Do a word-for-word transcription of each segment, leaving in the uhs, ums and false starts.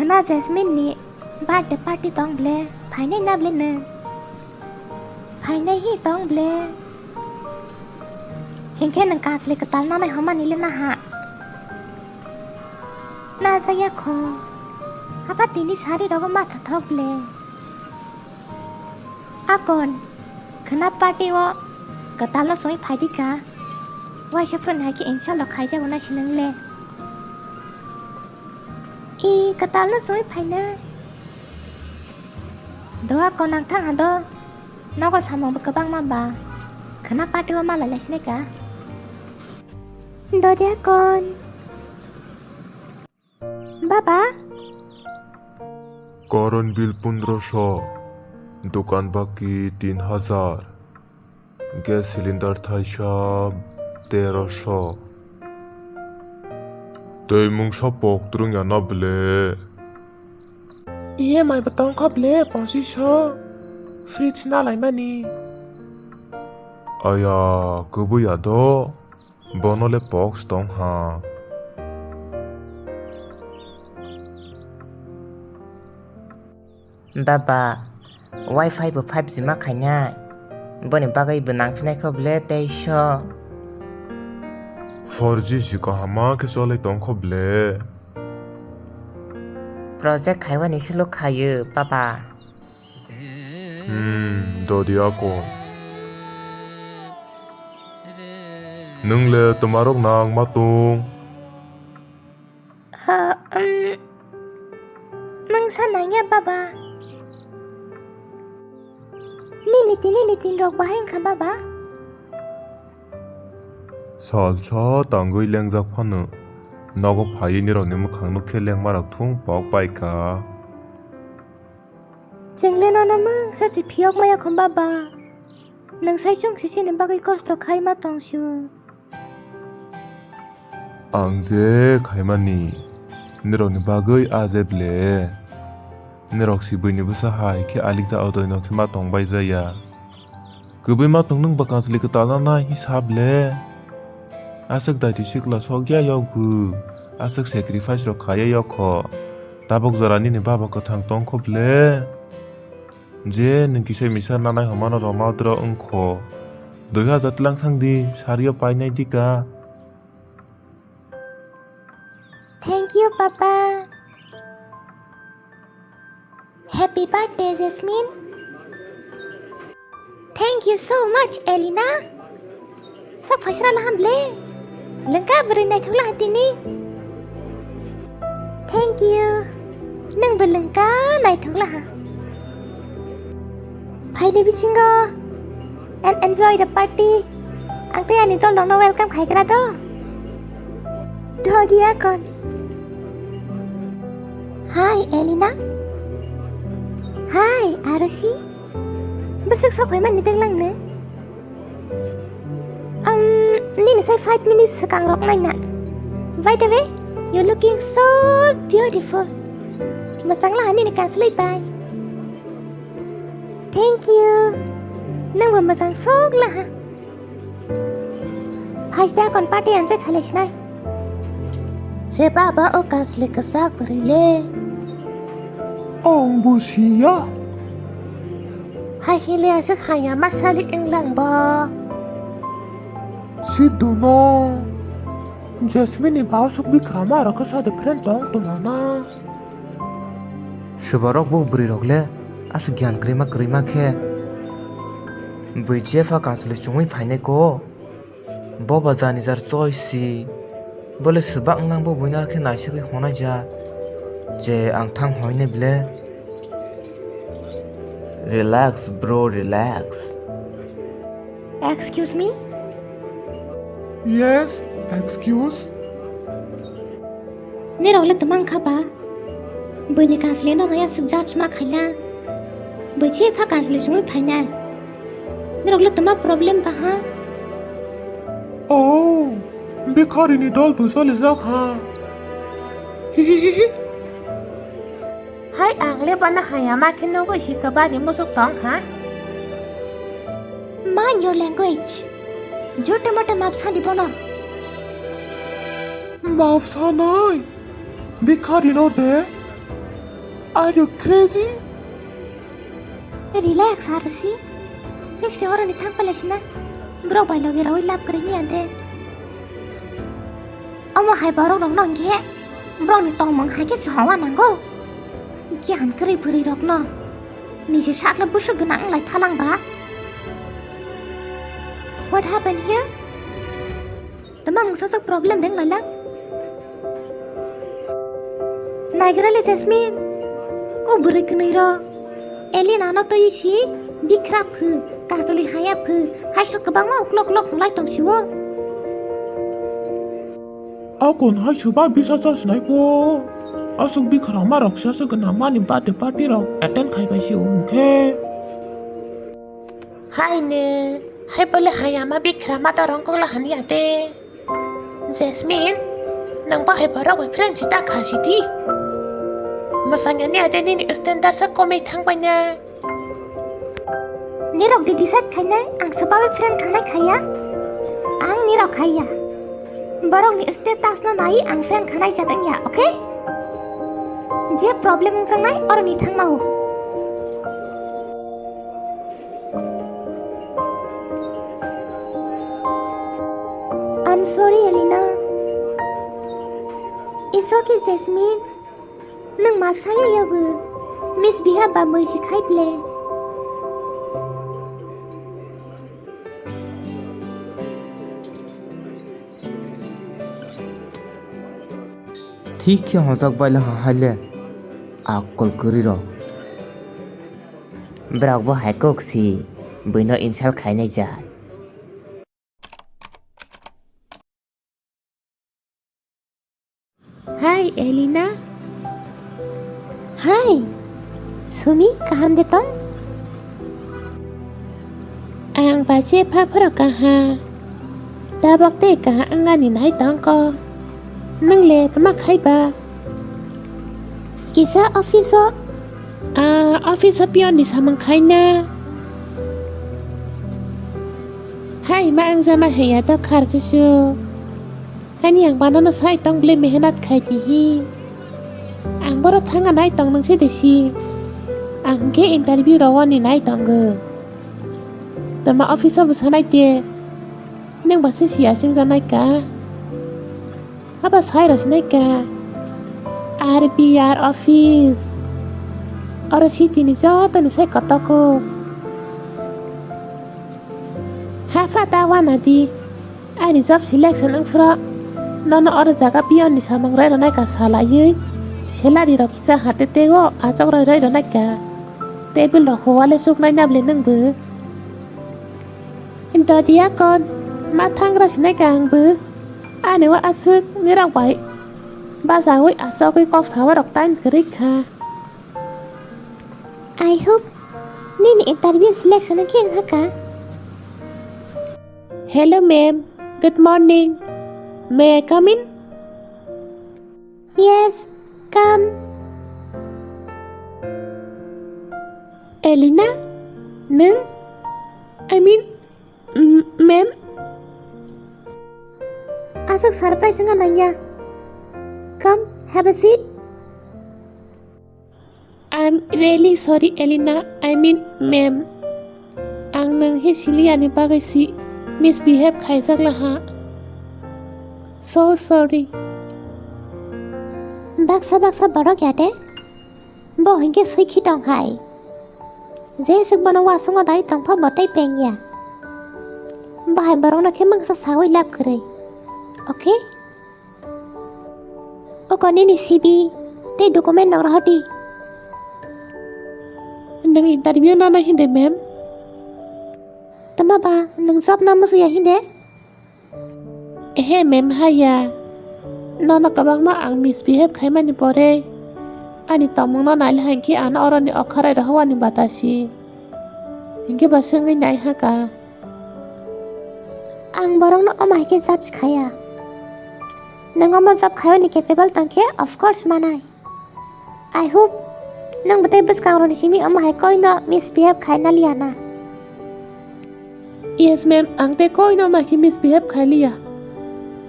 Na Jasmine ni birthday party tong ble, phainai na ble nwng? Phainai hi tong ble. Hinkhe nwng kachli kwtal nanai homani le naha. Na jaya kho. Apa tini sari rogo matha thok ble. Akon, khwna party o kwtal no chwngwi phaidi ka. Waisa phwrwng hai khe inshallah khaijago na sinang le. I kwtal no chwngwi phainai. Do akon ang thang ha do. Nogo samung bo kwbangma ba. Khwna party o malai lai sinai ka. Dodi akon. Baba? Current bill pondroso, dukan baki tin hajar, gas cylinder thaisa teroso. Tei mungsa pok twrwng ya na ble? E M I bo tong kha ble, pochisho. Fridge na laimani. Aya, kwbwi ya do. Bono le pox tong ha. Baba, wifi bo five G ma khainai. Boni bagwi bo nangphinai kho ble teiso. Four G si kahama khe cholai tong kho ble. Project khaiwani silo khaio, baba. Hmm, dodi akon. Nwng le twmarok nang ma tong? Ah, um, mungsa nangya, baba. Nini tini ni tin rok bahai wngkha, baba? Salsa tangwi lengjak phano nogo phaiwi nirokni mwkhangno khe lengmarok thung pok pai kha. Chwng le nono mungsa se phiyok maya kho, baba. Nwng sai chwng sisini bagwi kosto khai ma tong sio. Ang je khaimani nirokni bagwi a je ble. Nirok si buini bwsa hai khe alikda odoi no khe ma tong bai jaya. Kwbwi ma tong nwng bwkang chwlwi kwtal nanai hi sa ble. Aswk daiti sikla sok ya yok bu. Aswk sacrifice rok kha ya yok kho. Tabuk jora nini baba kwthang tong kho ble. Je nwng kisa misa nanai hwnmano roma dro wng kho. Dui hajar tlang thang di, sario painai di ka. Thank you, Papa. Happy birthday, Jasmine. Thank you so much, Elina. Sok phaisra laham ble. Lengka bwrwi naithok laha tini. Thank you. Nwng bo lengka naithok laha. Phaidi bisingo and enjoy the party. Ang tei ani dol rokno welcome khai gra do. Dodi akon. Hi, Elina. Hi, Arushi. Bwswk sok phaimani twlang nw? Um, nini sai five minutes swkang rok naina. By the way, you're looking so beautiful. Mwchang laha nini kanslwi bai. Thank you. Nwngbo mwchang sok laha. Phaisde akon party enjoy khalai sinai. Se baba o kasli kwchak bwrwi le. Ang bo siya. Hai hile aswk haya ma salik wnglang bo. Siduna. Jasmine ni bawsuk bikrama aro khe sa different tong tongmana. Subarok bo bwrwi rok le aswk gyan kwrwima kwrwima khe. Bui jepha kanslwi chumui phainai ko. Boba jani jar choi si. Bole swbak nang bo buino khe naisagwi honai ja. Je ang thang hoine ble. Relax, bro, relax. Excuse me? Yes, excuse? Nirok le twmang kha ba? Buini kanslino no yasuk judge ma khaina. Bui chepha kansli sungwi phaina. Nirok le twma problem ba ha? Oh, bikharini dol bwsali jak ha. Hihihihi. Hai ang le bana haya ma khe nugui si kwbani musuk tong kha. Mind your language. Joto moto map sadi bono. Map sanai. Bikharino de. Are you crazy? Relax, Arusi. History oroni thang palaisina. Bro bai logi rawi love kari ni ande. Omo hai borok rok no hingke. Bro ni tongmung hai ke sawa nango. Giyan kari bwrwi rok no. Niji sakle busu gwnang lai thalang ba. What happened here? Tama mungsa sok problem deng lalang. Naigra le Jasmine. O bwrwi kwnwi ro. Elina no twi si bikra phu, kajali haya phu, hai sok kwbangma uklok uklok hwnlai tong si o. Akon hai soba bisa cha sinai po. Asok bikra ma rok sa sok na mani birthday party rok attend khai bai si o hwnkhe. Haine, hai bole hai ama bikra ma dorong kok la hania de. Jasmine, nang ba hai borok bai friend si ta kha si di. Masang ani ade nini standard sa komei thang bai na. Nirok di decide khainai, ang sa ba bai friend khanai khaya. Ang nirok khaya. Borok ni status no nai ang friend khanai jatang ya, okay? Je problem wngjaknai oro ni thangma o. I'm sorry, Elina. It's okay, Jasmine. Nwng mapsaya yago. Misbehave ba mui si khai ble. Thik khe hwnjak bai le ha hai le. Akol kwrwi rok. Borok bo hai kok si, buino insult khainai jat. Hi, Elina. Hi, Sumi, kaham de tong? Ang bache pha phoro kaha. Tabok tei kaha wngani nai tongko. Nwng le tma khai ba? Kisa office o. Ah, office o peon ni samung khai na. Hai ma ang jana heya to kharchi su. Hani ang bano no sai tong ble mehnat khai di hi. Ang boro thanga nai tong nang se de si. Ang ke interview ro ni nai tong go. Tama office o bwsa nai te. Nwng ba se si asing janai ka. Abo sai rw sinai ka R B R office. Oro city ni joto ni sai kotor kho. Ha pha ta wana di. Ani job selection wng phro. Nono oro jaga peon ni samung roi rwnai ka salaiwi. Salary rok kisa hate tego achok roi roi rwnai ka. Table rok huwale suknai na bwle nwng bo. Dodiya kon ma thangra sinai ka ang bo. Ani o aswk nirok bai bachawi achogwi kok sawa rok tain kwrwi kha. I hope nini interview selection wngkhe wngkha ka. Hello ma'am, good morning. May I come in? Yes, come. Elina, nwng? I mean, M-, ma'am? Aswk surprise wngna nangya. Come, have a seat. I'm really sorry, Elina. I mean, ma'am. Ang nwng hi siliyani bagwi si misbehave khaijak laha. So sorry. Baksa baksa borok ya de. Bo hinkhe swi khi tong hai. Jeswk bono uasungo dai tongpha bo tei pengya. Bahai borokno khe mungsa sawi lab kwrwi. Okay? Oko nini C V tei document rok rohor di. Nwng interview nana hinde, ma'am? Tama ba nwng job na musuya hinde? Ehe, ma'am, haya. Nono kwbangma ang misbehave khaimani pore ani tongmungno naili hai khe ano oroni okharai rohowani batasi. Hinkhe ba swngwi nai haka. Ang borokno omo hai khe judge khaya. Nwng omo job khaiyani capable tongkhe, of course, manai. I hope nwng bwtwi bwskangrokni simi omo hai koino misbehave khai naliya na. Yes, ma'am, ang tei koino omo hai khe misbehave khai liya.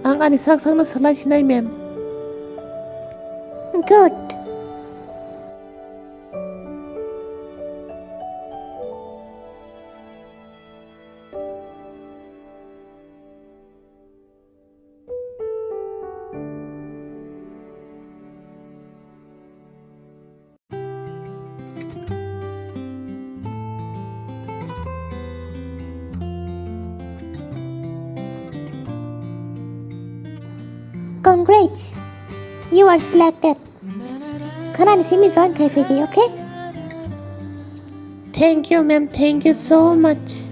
Ang ani sak sakno swlai sinai, ma'am. Good. Congrats, you are selected. Khwnani simi join khai phaidi, okay? Thank you, ma'am. Thank you so much.